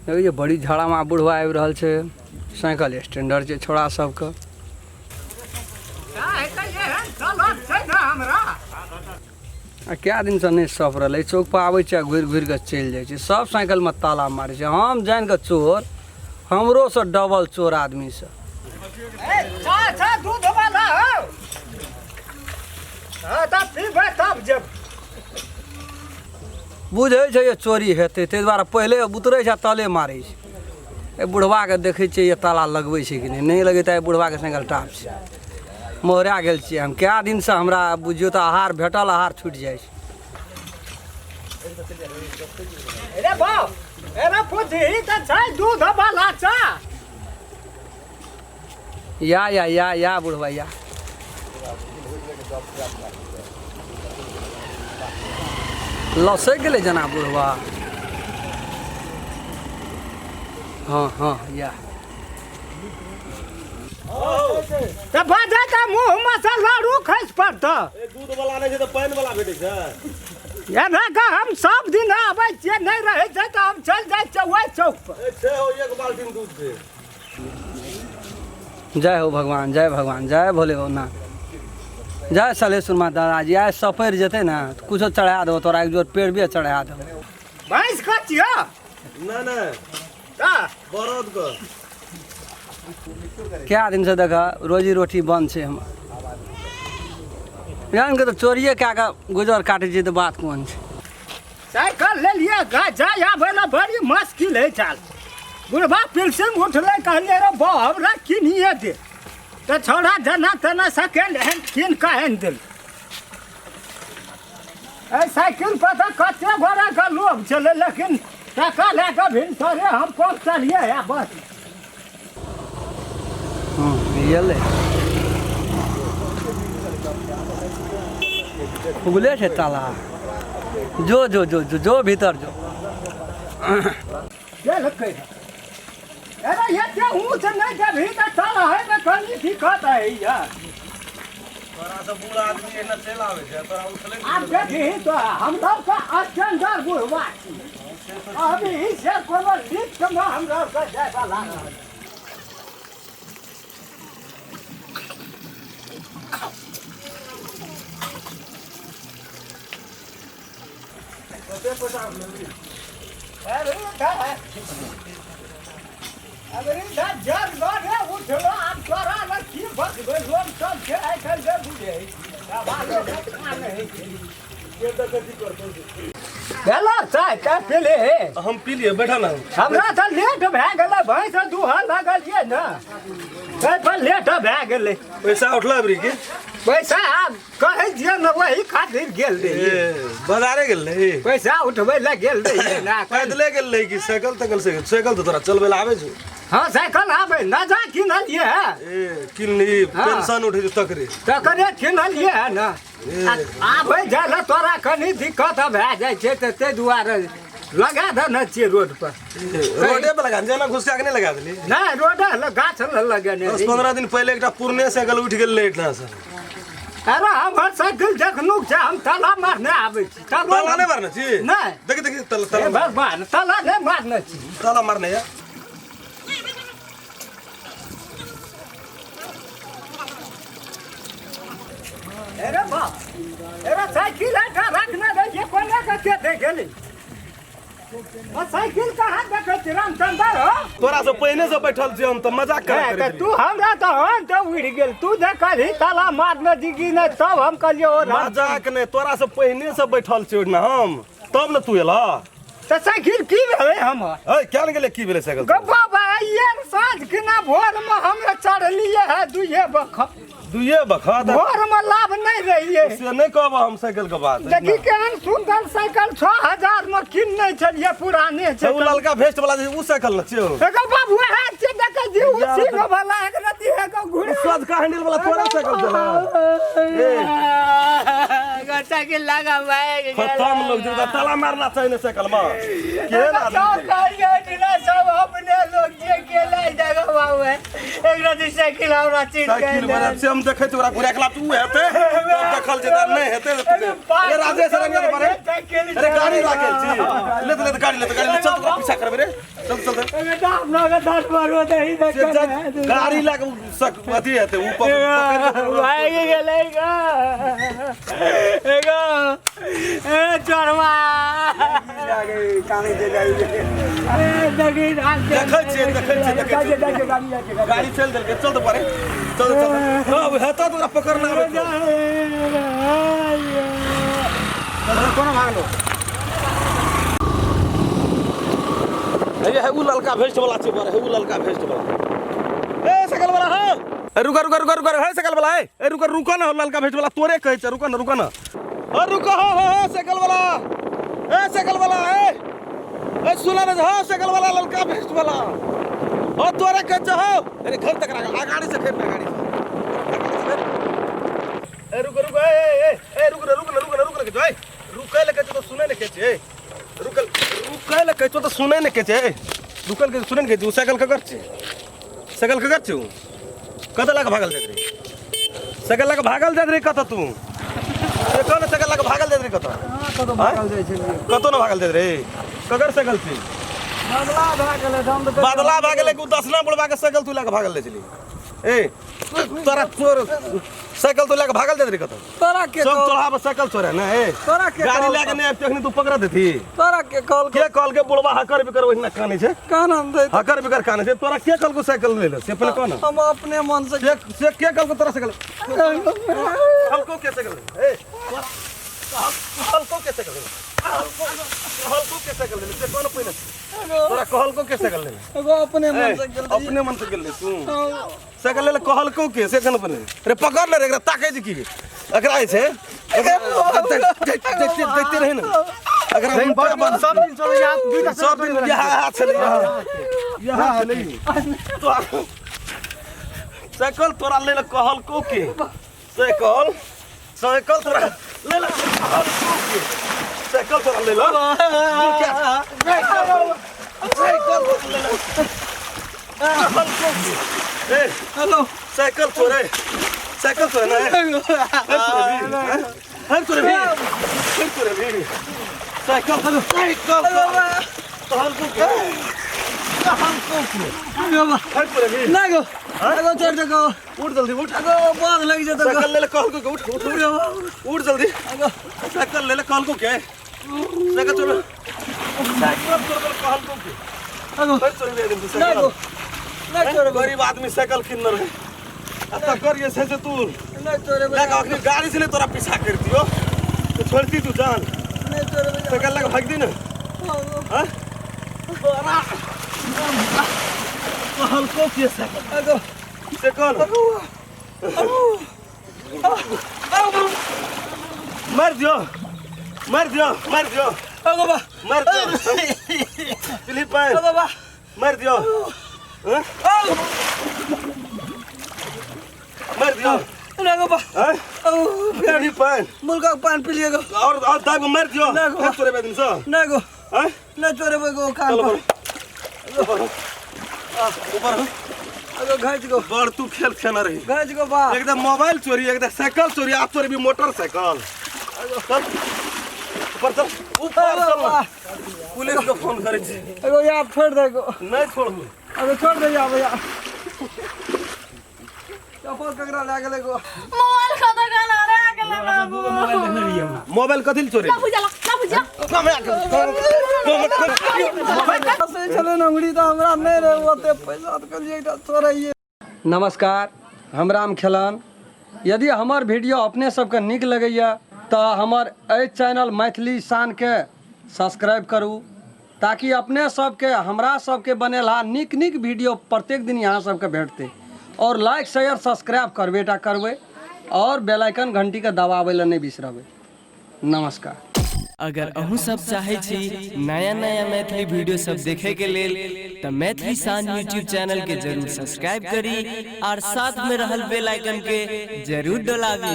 देखै छियै बड़ी झाड़ामे आब बुढ़वा आबि रहल छै साइकिल स्टैंडर छै छोड़ा सबके आ कए दिनसँ नहि सफरल एहि चौकपर आबै छै आ घुरि घुरि कऽ चलि जाइ छै सब साइकिलमे ताला मारै छै हम जानि कऽ चोर हमरोसँ डबल चोर आदमी सब दूध वाला हो हाँ तब पीबै तब जब बुझै छै जे चोरी हेतै ताहि दुआरे पहिले उतरै छै आ तले मारै छै एहि बुढ़बाके देखै छियै जे ताला लगबै छै कि नहि नहि लगेतै एहि बुढ़बाके साइकिल टाप छै मोहरा गेल छियै हम कए दिनसँ हमरा बुझियौ तऽ आहार भेटल आहार छुटि जाइ छै अरे बाप अरे पूछी तऽ छै दूध वाला चा या या या या बुढ़वा या लसकि गेलै जेना बुढ़वा हँ हँ या तऽ बजै तऽ मुँहमे से लड़ू खसि पड़तौ दूध वाला नहि छै तऽ पानि वाला भेटै छै एना कऽ हम सब दिन आबै छियै नहि रहै छै तऽ हम चलि जाइ छियै ओहि चौक पर ए, छै हो एक बाल्टीन दूध छै जय हो भगवान जय भगवान जय भोले नाथ जय सलेश्वर माता दादाजी आइ सपरि जेतै ने तऽ कुछो चढ़ा देबो तोरा एक जोड़ पेड़ भी चढ़ा देबो भैंस के छियौ नहि नहि तऽ बरद के कए दिनसँ देख रोजी रोटी बन्द छै हमर जान के तऽ चोरिए कए कऽ गुजर काटै छियै तऽ बात कोन छै साइकिल लेलियै गा जाय आबै लए बड़ी मुश्किल होइ छल बुढ़बा पिलसिम उठलै कहलियै रे बौ हमरा किनिए दे तऽ छौड़ा जेना तेना सेकेंड हैंड कीन कऽ आनि देल एहि साइकिल पर तऽ कते गोड़ाके लोभ छलै लेकिन टाका लए कऽ भिनसरे हम पहुँचलियै आ बस हँ एलै खुगले छै ताला जो जो जो जो जो भीतर जो देलकै अरे एते ऊँच नहि देबही तऽ चढ़ैमे कनि दिक्कत होइए तोरा से बूढ़ आदमी एना चलि आबै छै तोरा उठले आब देखही तऽ हम सबके स्टैंडर्ड बुढ़वा छी अभी से कोनो लिफ्टमे हमरा आरके जायवला नहि। अरे धा- अरे धा जर गरे उठलो आब तोरा लग की बकबै लोग सब छै आइ काल्हि के बुझै बालो बच्चा नहि छै भेलो चाय चाय पीले हे हम पी लिए बैठा ना हमरा तऽ लेट भए गेलै भैंस दूहऽ लगलियै ने ताहि पर लेट भए गेलै पैसा उठला अबरी की पैसा आब कहै छियै ने वही खातिर गेल रहियै ए बाजारे गेल रही पैसा उठबै लए गेल रहियै ने पैदले गेल रही कि साइकिल तकल से साइकिल तऽ तोरा चलबै लए आबै छौ हँ साइकिल आबै न जा किनलियै है ए किनली हाँ। पेंशन उठे छौ तकरे तकरे किनलियै है ने आबै जाय लए तोरा कनि दिक्कत भए जाइ छै तऽ ताहि दुआरे लगा देने छियै रोड पर रोडे पर लगा जेना घुसा के नहि लगा देली नहि रोड लग गाछ लग लगेने दस रहियै। पंद्रह दिन पहिले एकटा पुरने साइकिल उठि गेल रहै एहिठाम से अरे हमर साइकिल जखनुक छै हम ताला मारने आबै छी ताला नहि मारने छी नहि। देखी देखी ताला हे ताला भगवान ताला नहि मारने छी ताला मारने या अरे बाप अरे साइकिल एहिठाम रखने रहियै कोना के के दे गेलै आ साइकिल कहाँ देखै छी रामचंद्र हो तोरा से पहिने से बैठल छी हम तऽ मजाक हे, करैत तऽ तू हमरा तऽ हन तऽ उड़ि गेल तू देखलही ताला मारने छी कि नहि तब हम कहलियै ओ राम मजाक नहि तोरा से पहिने से बैठल छी ओहिना हम तब ने तू एलह तऽ साइकिल की भेलै हमर ए क्या ने गेलै की भेलै साइकिल गो बाबा ये साँझ किना भोरमे हमरा चढ़लियै है दुइये बखत दुइये बखत भोरमे लाभ नहि रहियै से नहि कहब हम साइकिल के बात देखी केहन सुन्दर साइकिल 6000 मे किनने छलियै पुराने छै उ ललका भेस्ट वाला जे उ साइकिल ने छियौ एगो बाबू वएह छै देखै छी उ सिंह वाला एक रति एगो घुरे सजका हैंडल वाला तोरा साइकिल छलै साइकिल लगा भाग खतम लोग छै ताला मारना चाही ने साइकिल में केहन आदमी छै? सब अपने लोग जे केला जगह बाबू है एकरा जे साइकिल हमरा चीज साइकिल वाला से हम देखै छी ओकरा घुरा के लाब तू हेतै तब देखल जेतै नहि हेतै तऽ तू अरे राजेश रंजन पर अरे गाड़ी राखल छी ले ले गाड़ी ले गाड़ी ले चल तोरा पीछा करबै रे चल चल चल से जा, गाड़ी लए के अथी हेतै ऊ पकड़ के भाग गेलै गा एगो ए चोरवा ए देखी देखै छियै देखै छियै देखै छियै गाड़ी चल देलकै चल तऽ परे चल चल तब हेतौ तऽ ओकरा पकड़ना आबै छौ। कोना भागलो हे हे ऊ ललका भेस्ट वाला छै बड़ हे ऊ ललका भेस्ट वाला ए सकल वाला हो ए रुका रुका रुका रुका हे सकल वाला ए ए रुका रुका ना ललका भेस्ट वाला तोरे कहै छै रुका ना रुका ना ओ रुका हो हो हो सकल वाला ए सकल वाला ए ए सुना ना हो सकल वाला ललका भेस्ट वाला ओ तोरे कहै छै हो अरे घर तक राख आ गाड़ी से फेर ना गाड़ी से गाड़ी से फेर। ए रुक रुक ए ए ए ए रुक ना रुक ना रुक ना रुक ना के ए रुकै ले कहै छै तो सुनै ने के छै ए रुकल रुकै ले कहै छौ तऽ सुनै ने के छै रुकल के सुनै ने के छै उ साइकिल ककर छै साइकिल ककर छै उ कतऽ लऽ कऽ भागल जाइत रही साइकिल लऽ कऽ भागल जाइत रही कतऽ तू से कह ने साइकिल लऽ कऽ भागल जाइत रही कतऽ कतौ भागल जाइ छलियै कतौ ने भागल जाइत रही ककर साइकिल छै बदला भए गेलै हम तऽ बदला भए गेलै कि उ दसना बुढ़बा के साइकिल तू लऽ कऽ भागल जाइ छली ए तोरा चोर साइकिल तू लऽ कऽ भागल जाइत रही कतऽ तोरा के चौक कहल चौराहा पर साइकिल चोरे ने ए तोरा के गाड़ी कहल लए के नहि आबितै अखनी तू पकड़ देती तोरा के कहल के कहल के बुढ़बा हकर बिकर ओहिना कानै छै कान हम दै हकर बिकर कानै छै तोरा के कहलको साइकिल ले ले से पहिले कह ने हम अपने मन से से से के कहलको तोरा साइकिल कहलको के साइकिल ए कहलको के साइकिल ले कहलको के साइकिल ले से कह ने पहिले तोरा कहलको के साइकिल ले एगो अपने ए, मन से गेल अपने मन से गेल तू साइकिल ले ले कहलको के से कह ने पहिले रे पकड़ ले रे एकरा ताकै छै की एकरा जे छै एकरा देखते देखते रहे ने एकरा उल्टा बांध सब दिन चलो यहाँ दुईटा सब दिन यहाँ हाथ छलै यहाँ यहाँ छलै तो साइकिल तोरा ले ले कहलको के साइकिल साइकिल तोरा ले ले कहलको के साइकिल तोरा ले ले साइकिल तोरा ले ले कहलको के ए हेलो साइकिल चोरे साइकिल चोरे ना हर तोरे भी हर तोरे भी साइकिल साइकिल कहलको के कहलको के हर तोरे भी ना गो एगो छोड़ दे गो उठ जल्दी उठ एगो बाघ लग जेतौ गो साइकिल ले ले कहलको के उठ उठ उठ उठ जल्दी साइकिल ले ले कहलको के साइकिल चोर साइकिल चोर कहलको के एगो हर तोरे भी एकदम ना गो साइकिल ना छोड़े गरीब आदमी साइकिल किनने रहे आ तकर जे छै से तू ना छोड़े लए कऽ अखनी गाड़ी से नहि तोरा पीछा करतियो तो छोड़ती तू जान नहीं छोड़े साइकिल लए कऽ भागि दी ने हाँ? तोरा कहलको के साइकिल एगो से कौन मार दियो मार दियो मार दियो एगो बा मार दियो फिलिपाइन एगो बा मार दियो हाँ? मार दियो ना गो बा हाँ? ओ फिलिपाइन मुर्गा के पान पी लिएगो और दाब मार दियो ना गो। फिर तोरे बेदिन से ना गो हाँ? ना छोड़े गो कान चलो पर ऊपर ऊपर हो। ऊपर हो। एगो घाच गो बड़ तू खेल खेना रही घाच गो बा एकदम मोबाइल चोरी एकदम साइकिल चोरी आप चोरी भी मोटरसाइकिल चल ऊपर चल ऊपर चल बा पुलिस के फोन करै छी एगो यार छोड़ दे गो नहीं छोड़ू एगो छोड़ दे या भैया चप्पल ककरा लए गेलै गो मोबाइल खतम कर रे आ गेलै बाबू मोबाइल कथी ले चोरी ना बुझला ना बुझा कम आ कम कम से छलै ने अंगुरी तऽ हमरा नहि रहै ओते पैसा तऽ कहलियै एकटा चोरैये। नमस्कार, हम राम खेलन। यदि हमर वीडियो अपने सबके नीक लगैया तऽ हमर एहि चैनल मैथिली शानके सब्सक्राइब करू ताकि अपने सबके हमरा सबके बनेला नीक नीक वीडियो प्रत्येक दिन यहाँ सबके भेटतै। और लाइक शेयर सब्सक्राइब करबे टा करबै और बेल आइकन घंटीके दबाबै लए नहि बिसरबै। नमस्कार। अगर अहूँ सब चाहे छी नया नया मैथिली वीडियो सब देखे के लेल त मैथिली शान यूट्यूब चैनल के जरूर सब्सक्राइब करी और साथ में रहल बेल आइकन के जरूर डोलाबी।